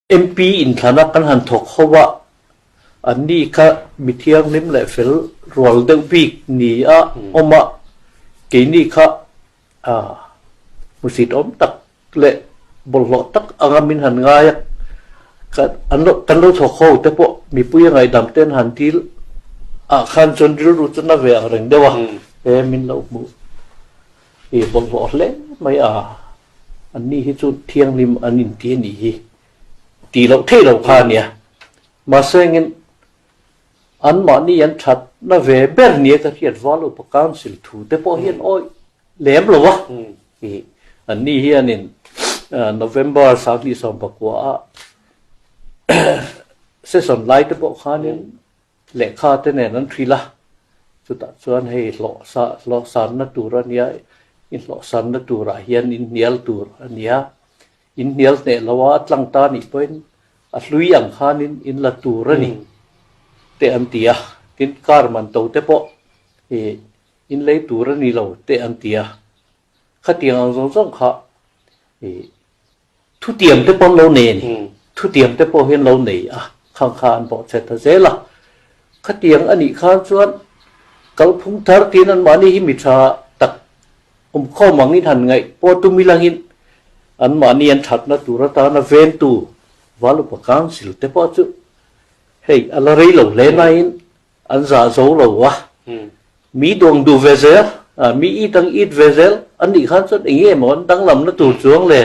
MP inthlana kan han thawk ho a, anni kha mi thianghlim leh fel rual deuh bik ni a awm a, keini kha hmusit awm tak leh bawlhhlawh tak anga min han ngai a, kan lo kan lo thawk ho te pawh mipui a ngaihdam te an han dil ah khan chuan rilru chu na ve ang reng deuh a, he min lo hmuh i bawlhhlawh hle mai a. Anni hi chu thianghlim an inti a nih hi tih loh theih loh kha a nia. Mahse engin anmahni an thatna ve ber nia ka hriat Val Upa Council thu te pawh hian awih lem lo a. Anni hianin November 2019 ah session lai te pawh khanin Lehkha te nen an hrilh a, chutah chuan hei hlawh sa hlawh sanna tur a nia, i hlawh sanna turah hian in hnial tur a nia, in hnial hneh lo a, a tlang ta nih pawhin a hlui ang khanin in la tur a ni te an ti a, tin car man to te pawh ih in lei tur a ni lo te an ti a, khatiang ang zawng zawng kha ih Thutiam te pawh an lo nei a ni. Thutiam te pawh hi an lo nei a, khang kha an bawh che ta zel a. Khatiang a nih khan chuan kalphung thar tiin anmahni hi mi tha tak awmkhawm angin han ngaih pawh tum ilangin anmahni an thatna tur atana ventu Valupa Council te pawh chu hei a la rei lo hle nain An zah zo lo a, mi duang duh ve zel, mi it ang it ve zel an nih khan chuan eng nge maw an danglamna tur chuang le?